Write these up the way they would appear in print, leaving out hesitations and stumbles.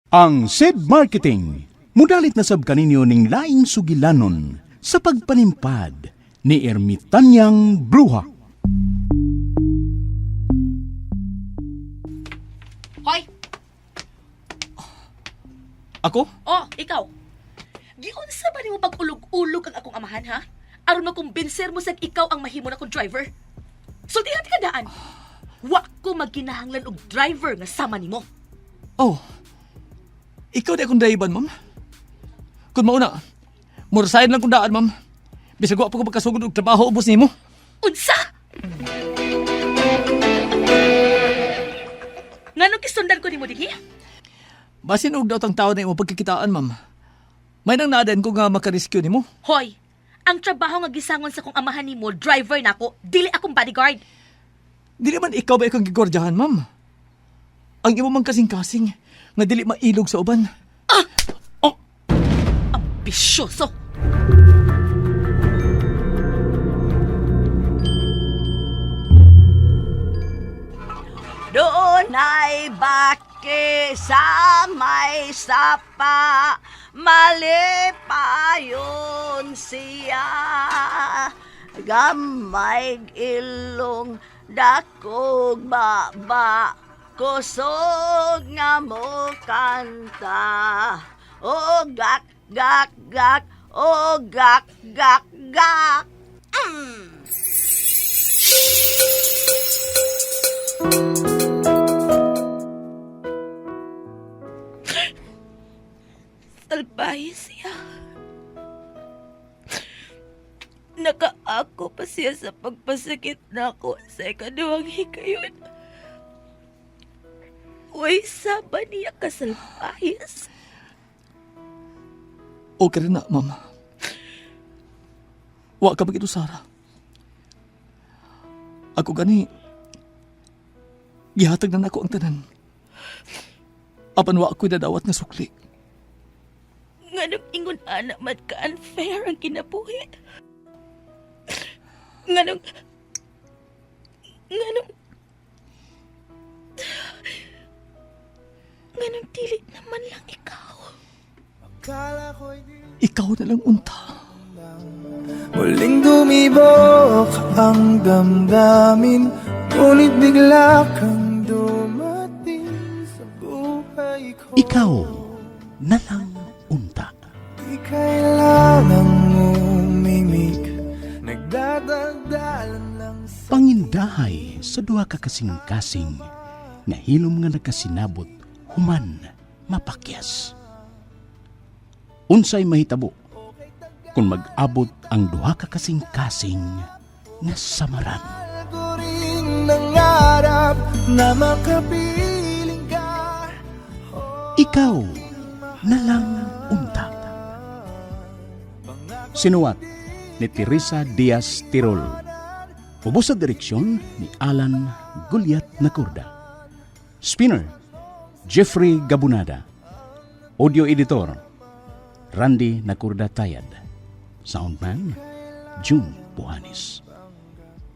Ang SED Marketing, mudalit na sab kaninyo ning laing sugilanon sa pagpanimpad ni Ermitanyang Bruha. Hoy! Ako? Oh, ikaw. Giunsa ba nimo pag-ulog-ulog ang akong amahan, ha? Aron makumbinser mo sag ikaw ang mahimo na kong driver. Sultihan ka daan. Wa ko magkinahanglan og driver nga sama nimo. Oh. Ikaw di akong driver, ma'am. Kung mauna, murasahin lang kong daan, ma'am. Bisag wa pa ko pagkasugod og trabaho ubos nimo. Unsa? Nganong gisundan ko nimo dinhi? Basin og daot ang tao na imo pagkakitaan, ma'am. May nang naadan ko nga makarescue nimo. Hoy, ang trabaho nga gisangon sa kong amahan nimo, driver nako, dili akong bodyguard. Dili man ikaw ba ikang gigordyahan, ma'am? Ang imo mang kasing-kasing nga dili mailog sa uban. Oh, Ambisyoso. Doon ay baki sa may sapa, malipayon siya. Gamay ilong dakog baba, kusog nga mo kanta. O gak, gak, gak, o gak, gak, gak. Salbahe siya. Nakaako pa siya sa pagpasakit nako sa ikaduhang hikayon. Uy, saba niya kasalbahis. Okay rin na, ma'am. Wa ka bagito, Sara. Ako gani, gihatag na nako ang tanan. Apan wa ako'y dadawat nga sukli. Nganong ingon ana man ka unfair ang kinabuhi. Nganong nganong nganong dili naman lang ikaw. Ikaw na lang unta. Muling tumibok ang damdamin, ngunit bigla kang dumating sa buhay ko. Ikaw na lang unta. Di kailangang umimik, nagdadaldalan lang sa Pangindahay sa duha ka kasing-kasing nga hilom nga nagkasinabot human mapakyas. Unsay mahitabo kung mag-abot ang duha ka kasing-kasing nga samaran. ko rin nangarap na makapiling ka. Ikaw na lang unta. Sinuwat ni Teresa Diaz Tirol. Ubos sa direksyon ni Alan Gulyat Nakurda. Spinner, Jeffrey Gabunada. Audio editor, Randy Nakurda Tayad. Soundman, June Buhanis.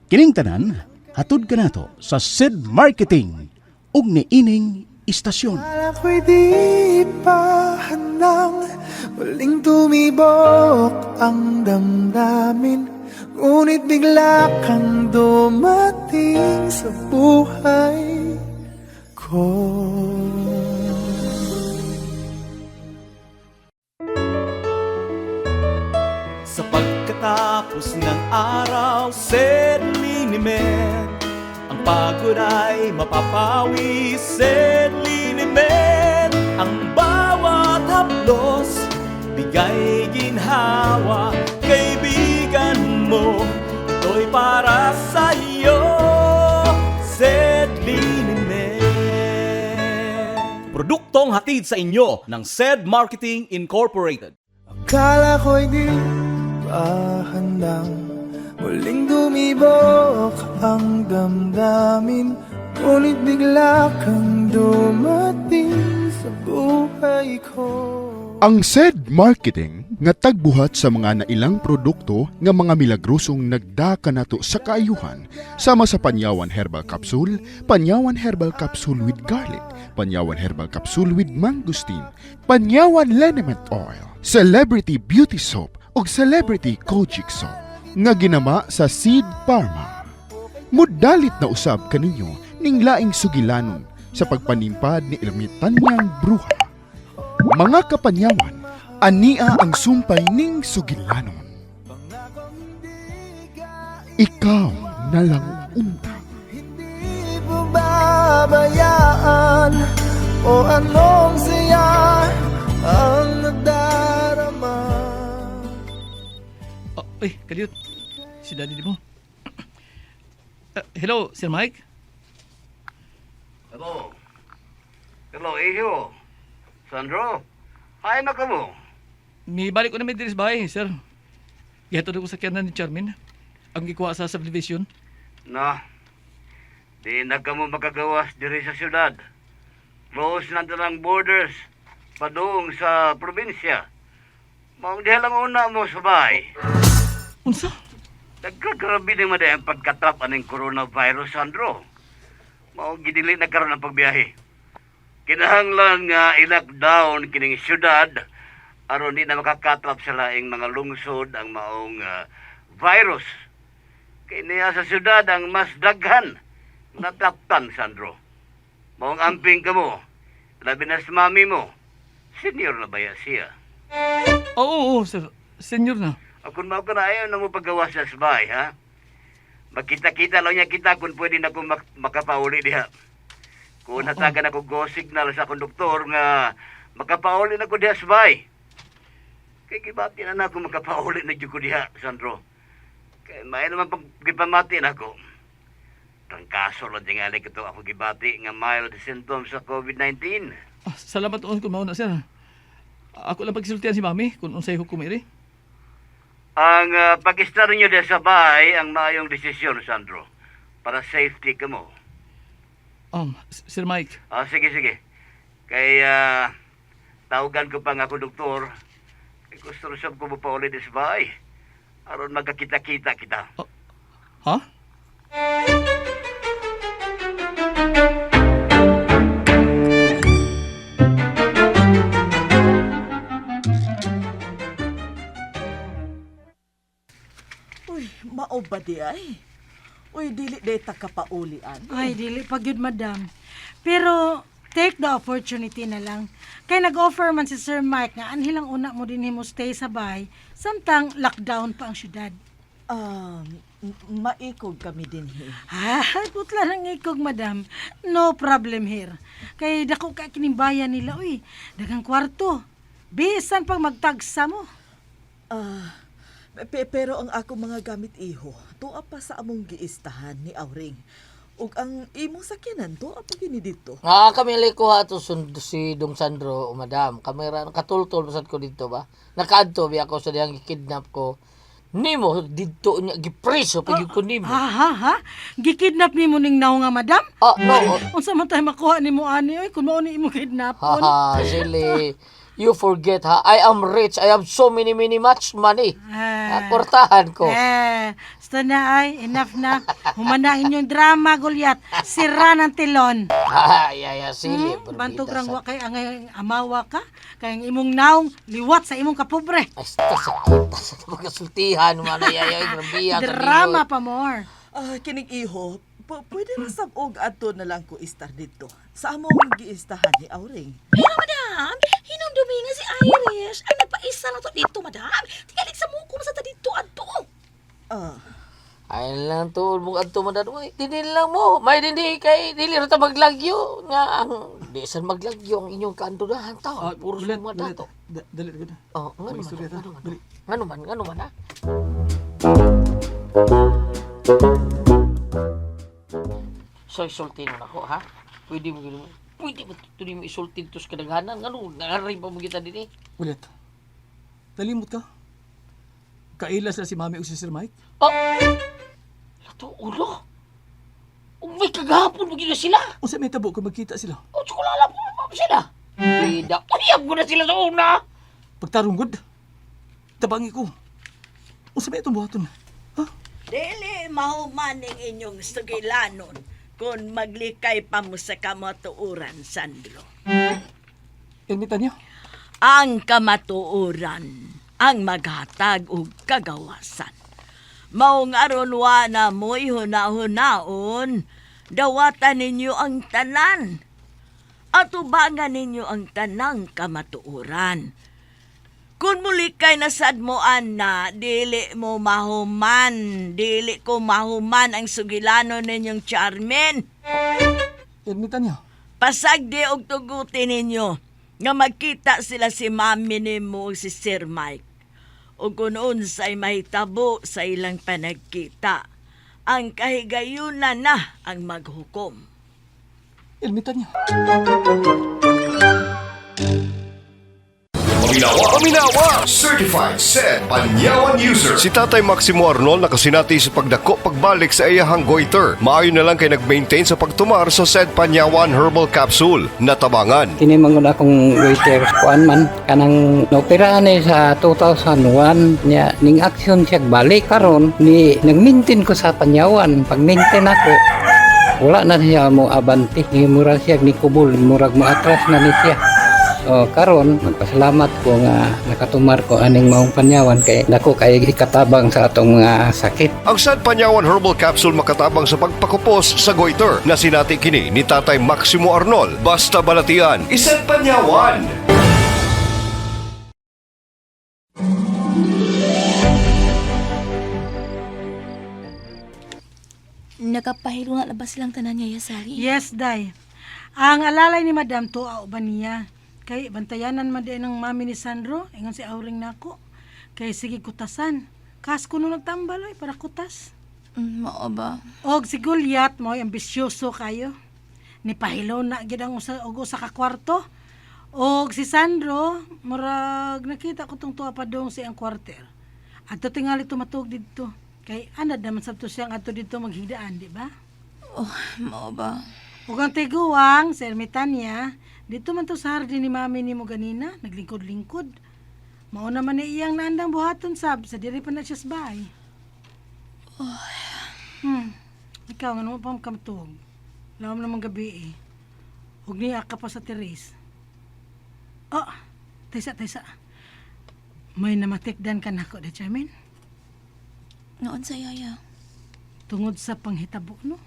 Kining tanan, hatod kanato sa Sid Marketing ug niining istasyon. Akala ko'y di pa handang muling tumibok ang damdamin, ngunit bigla kang dumating sa buhay ko. Sa pagkatapos ng araw, said Linimen, ang pagod ay mapapawi, said Linimen. Ang bawat haplos, bigay ginhawa, kaibigan mo, ito'y para sa'yo, said Linimen. Produktong hatid sa inyo ng SED Marketing Incorporated. Akala ko'y di pa handang muling tumibok ang damdamin, ngunit bigla kang dumating sa buhay ko. Ang said marketing Nga tagbuhat sa mga nailang produkto nga mga milagrosong nagdaka nato sa kaayuhan sama sa Panyawan Herbal Capsule, Panyawan Herbal Capsule with Garlic, Panyawan Herbal Capsule with Mangosteen, Panyawan Liniment Oil, Celebrity Beauty Soap ug Celebrity Kojic Soap nga ginama sa Seed Pharma. Mudalit na usab kaninyo ning laing sugilanon sa pagpanimpad ni Ermitanyang Bruha. Mga kapanyawan, ania ang sumpay ning sugilanon. Ikaw na lang unta. Hindi pababayaan o anong saya ang nadarama. Oh, uy, kaliyot. Si daddy di mo. Hello, Sir Mike? Hello. Hello, Iho. Sandro. Hi na ka mo. Mibalik ko na may diri sa bahay, sir. Gihatod ko sa sakyanan ni Charmin. Ang gikuha sa subdivision. Na, di na ka mo makagawas diri sa syudad. Close na ang borders padung sa probinsya. Maong diha lang una mo sa bahay. Unsa? Nagkagrabe ni maday ang pagkatrap aning coronavirus, Sandro. Maong gidili na karon ang pagbiyahe. Kinahanglan nga i-lockdown kining syudad aron di na makakatrap sa laing mga lungsod ang maong virus. Kay niya sa syudad ang mas daghan natraptan, Sandro. Maong amping ka mo, labi na sa mami mo. Senior na baya siya? Oo, oo, sir. Senior na. Kung mao ka na ayaw na mo paggawa sa bahay, ha? Magkita-kita lang niya kita kung pwede na akong makapauli diha. Kung natagan ako go signal sa konduktor nga makapauli na ko diha sa bahay. Kay gibati na na ako makapauli na jud ko diha, Sandro. Kay may naman pag gipamati na ako. Trangkaso lang tingali ko to ako gibati nga mild symptoms sa COVID-19. Ah, salamat on kung mauna, sir. Ako lang pagsultian si mami kung unsay hukom iri. Ang pag-istar niyo diha sa bahay ang maayong desisyon, Sandro. Para safety ka mo. Sir Mike. Ah, sige, sige. Kay, tawagan ko pa nga ako, doktor. Kay gusto rin ko mo pa ulit sa bahay. Aron magkakita-kita kita. Ha? Uy, mao ba di ay? Uy, dili day ta kapaulian. Ay, dili pa gyud, madam. Pero take the opportunity na lang. Kay nag-offer man si Sir Mike nga anhilang una mo din himo stay sa bahay samtang lockdown pa ang syudad. Maikog kami din he. Ah, putla lang ikog, madam. No problem here. Kay dako ka kining bayan nila, uy. Daghang kwarto. Bisan pag magtagsa mo. Ah, pero ang ako mga gamit iho, tuwa pa sa among giistahan ni Auring. Ug ang imong sakyanan tuwa pa gini dito. Nga kami ko ato sund si Dong Sandro o madam. Kamera katultol pasad ko dito ba. Nakaadto biya ako sa diyang gikidnap ko. Nimo didto niya gipreso pag ko nimo. Ha ha ha? Gikidnap nimo ning naw nga, madam? Ah, no. Unsa man tayo makuha nimo ani oy kun mao ni imo kidnapon? Ha, silly. You forget ha. I am rich. I have so many many much money. Ah. Ah, kortahan ko. Eh, sto na ay, enough na. Humana ang inyong drama, Goliath. Sira ng tilon. Ay, ay, ay, silly. Bantog rang wa kay ang amawa ka, kay ang imong naong liwat sa imong kapobre. Ay, ta sakit. Sa pagkasultihan, man ay, ay, ay, grabe. ang Drama pa more. Ah, kining iho, pwede ra sab og adto na lang ko istar dito. Sa among giistahan ni Auring. Pero madam, hinumdumi nga si Irish ang nagpaisa na to dito, madam. Tingalig sa muko sa ta dito adto. Ah, Ay lang to, mong adto man daw. Dili lang mo. May dili kay dili ra ta maglagyo nga ang di san maglagyo ang inyong kaandudahan ta. Ah, Puro Gulit, mga gulit. dato. Dali, dali. Oh, ngano man, Mag-istorya ta. ngano man. Dali. Ngano man, ngano man ha. So isulti na ako ha. Pwede mo gino. Pwede mo tuloy mo isulti dito sa kadaghanan. Ngano nangaray pa mo kita dinhi. Ulit. Nalimot ka. Kaila sila si Mami o si Sir Mike. Oh. Lato ulo. Umay kagahapon mo gino sila. Unsa may tabo kung magkita sila? O, tsukulala po na sila. Bida, uyab ko na sila sa una. Pagtarunggod. Tabangi ko. Unsa ba itong buhaton? Ha? Dili mahuman ning inyong sugilanon kung maglikay pa mo sa kamatuoran, Sandro. Ermitanyo? Ang kamatuoran ang maghatag og kagawasan. Maong aron wa na mo'y huna-hunaon, dawatan ninyo ang tanan. Atubangan ninyo ang tanang kamatuoran. Kung muli kay nasad mo, ana, dili mo mahuman, dili ko mahuman ang sugilanon ninyong Charmin. Ermitanyo? Pasagdi og tuguti ninyo nga magkita sila si mami nimo ug si Sir Mike. Ug kung unsay mahitabo sa ilang panagkita, ang kahigayunan na ang maghukom. Ermitanyo? Paminawa. Paminawa. Certified said Panyawan user. Si Tatay Maximo Arnold nakasinati sa pagdako pagbalik sa iyahang goiter. Maayo na lang kay nag-maintain sa pagtumar sa said Panyawan Herbal Capsule. Natabangan. Kini man gud akong waiter kuan man kanang naoperahan ni sa 2001 niya ning action siya balik karon ni nagmaintain ko sa Panyawan. Pag maintain ako, wala na siya mo abante, ni mura siya ni kubol, murag mo atras na ni siya. So karon magpasalamat ko nga nakatumar ko aning maong Panyawan kay dako kay ikatabang sa atong mga sakit. Ang sad Panyawan Herbal Capsule makatabang sa pagpakupos sa goiter. Nasinati kini ni Tatay Maximo Arnold. Basta balatian, isang Panyawan. Nakapahilo na ba silang tanan niya, Sally? Yes, day. Ang alalay ni Madam tuwa uban niya. Kay bantayanan man di ng mami ni Sandro, ingon si Auring nako. Kay sige kutasan. Kas kuno nagtambal oy para kutas. Mao ba? Og si Goliath mo'y ambisyoso kayo. Ni pahilo na gid ang usa og usa ka kwarto. Og si Sandro, murag nakita ko tong tuwa pa dong sa iyang kwarter. Adto tingali tumatog didto. Kay anad naman sabto siyang adto didto maghigdaan, di ba? Oh, mao ba? Ug ang tiguang sa ermitanya, dito man to sa hardin ni mami nimo ganina, naglingkod-lingkod. Mao naman ni iyang naandang buhaton sab sa diri pa na siya sa bahay. Ikaw nga naman pa kamtuog. Lawom naman gabi eh. Ug niya ka pa sa teres. Oh, taysa, taysa. May namatikdan ka nako, da Charmaine. Noon sa yaya. Tungod sa panghitabo, no?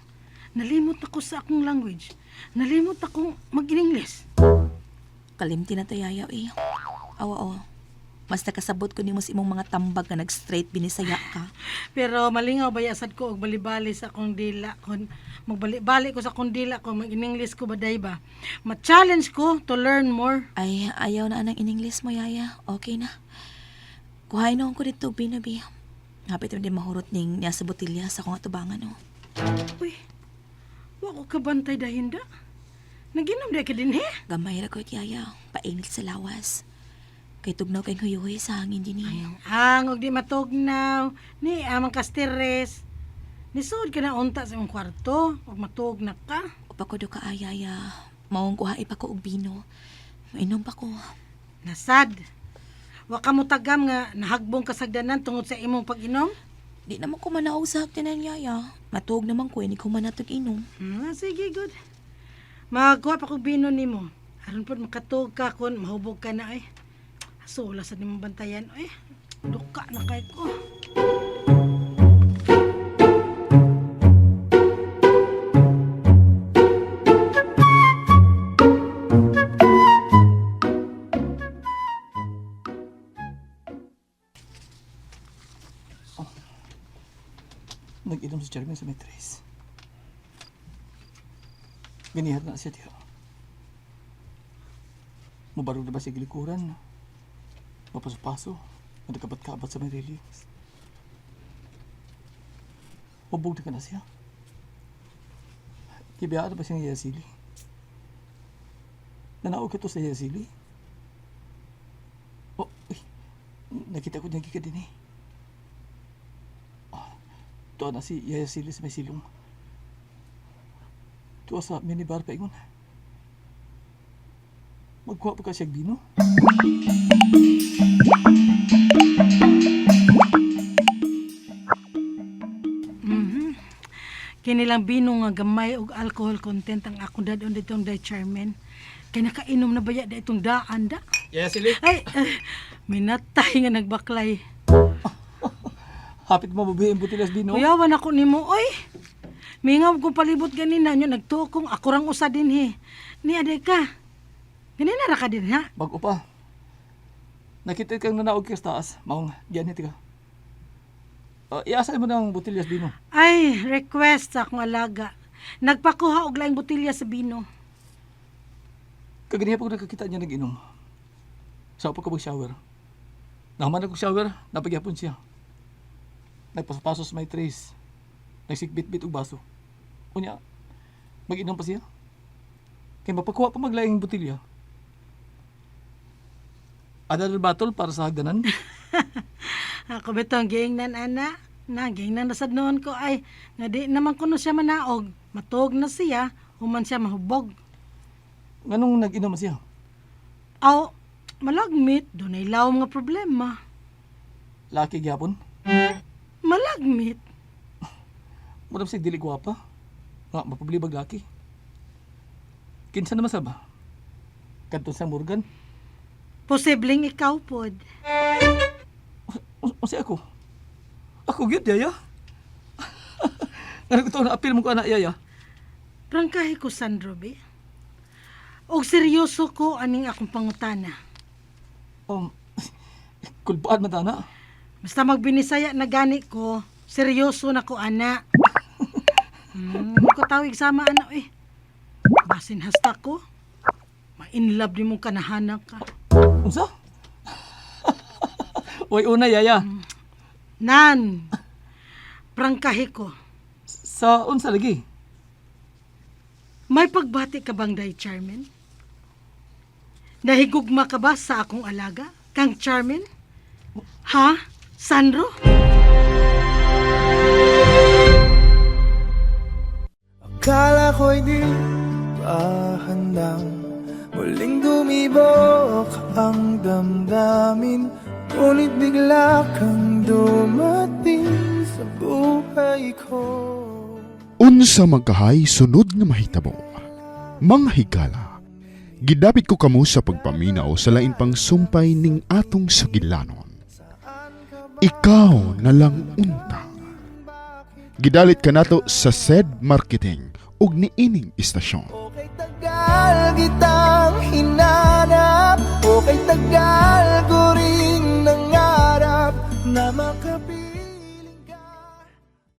Nalimot ako sa akong language. Nalimot akong mag-English. Kalimti na to yaya eh. Awa oh. Mas nakasabot ko nimo sa imong mga tambag nga nag-straight binisaya ka. Pero malingaw ba yasad ko og balibali sa akong dila kon magbali-bali ko sa akong dila ko mag-English ko ba day ba. Ma-challenge ko to learn more. Ay, ayaw na anang in-English mo, yaya. Okay na. Kuhay noon ko dito, binabi. Hapit mo din mahurot ning niya sa botilya sa akong atubangan, oh. Uy, wa ko kabantay dahinda. Naginom day ka din he. Gamay ra ko yaya. Painit sa lawas. Kay tugnaw kay huyuhoy sa hangin din eh. Ang og di matugnaw ni amang kastires. Nisud ka na unta sa imong kwarto ug matug na ka. Upa ko do ka ayaya. Maong kuha pa ko og bino. Mainom pa ko. Nasad. Wa ka mo tagam nga nahagbong kasagdanan tungod sa imong pag-inom. Di naman ko manaog sa hagdanan, yaya. Matuog naman ko, hindi ko manatog inom. Sige, good. Magkuha pa kog bino nimo. Aron pod makatuog ka kon mahubog ka na ay. Aso wala sa nimong bantayan ay. Duka na kay ko. Nag-inom si Jeremy sa may tres. Ganihat na siya diha. Mubarog na ba siya gilikuran? Mapaso-paso. Nagkabat-kabat sa may railings. Hubog na ka na siya. Kibiyaan na ba siyang yasili? Nanaog ka to sa yasili? Oh, uy. Nakita ko niya ka din eh. Tuwa na si Yaya Sili sa may silong. Tuwa sa minibar pa ingon. Magkuha pa ka siya bino. Kini lang bino nga gamay og alcohol content ang akong dadon ditong day chairman. Kay nakainom na baya da itong daan da. Yes, Ili. Ay, minatay nga nagbaklay. Hapit mo mabuhi ang butilas bino. Kuyawan ako nimo, oy. Mingaw ko palibot ganina nyo, nagtukong ako rang usa din he. Ni aday ka. Ganina ra ka din ha. Bago pa. Nakita kang nanaog ka sa taas. Maong, diyan hiti ka. Iasa mo ng butilyas bino. Ay, request sa akong alaga. Nagpakuha og laing botelya sa bino. Kaganiya pa ko nakakita niya nag-inom. Sa pa ko mag-shower. Nahuman ako shower, napagyapon siya. Nagpaso-paso sa may trace. Nagsikbit-bit og baso. Unya, mag-inom pa siya. Kay mapakuha pa maglaing botelya. Another battle para sa hagdanan. Ako bitong giingnan ana. Na giingnan na sad noon ko ay nga di naman kuno siya manaog. Matuog na siya, human siya mahubog. Nganong nag-inom siya? Aw, malagmit, dunay lawom nga problema. Laki gyapon. Malagmit. Murag siya dili gwapa. Nga, mapablibag laki. Kinsa naman sab? Kadto sa Morgan. Posibleng ikaw pod. Unsa ako? Ako gyud yaya. Ngano ko na apil mo ko anak yaya. Prangkahi ko Sandro be. Og seryoso ko aning akong pangutana. Kulbaan man tana. Basta magbinisaya na gani ko, seryoso na ko ana. Ko tawig sama ana eh. Basin hasta ko. Ma-inlove ni mong kanahanak ka. Unsa? Oy una yaya. Nan. Prangkahi ko. Sa unsa lagi? May pagbati ka bang day, Charmin? Nahigugma ka ba sa akong alaga, kang Charmin? Ha? Sandro? Akala ko'y di pa handang muling dumibok ang damdamin. Ngunit bigla kang dumating sa buhay ko. Unsa magkahay sunod nga mahitabo. Mga higala, gidapit ko kamo sa pagpaminaw sa lain pang sumpay ning atong sugilanon. Ikaw na lang unta. Gidalit kanato sa said marketing ug niining istasyon. Tagal kitang hinanap. Okay tagal.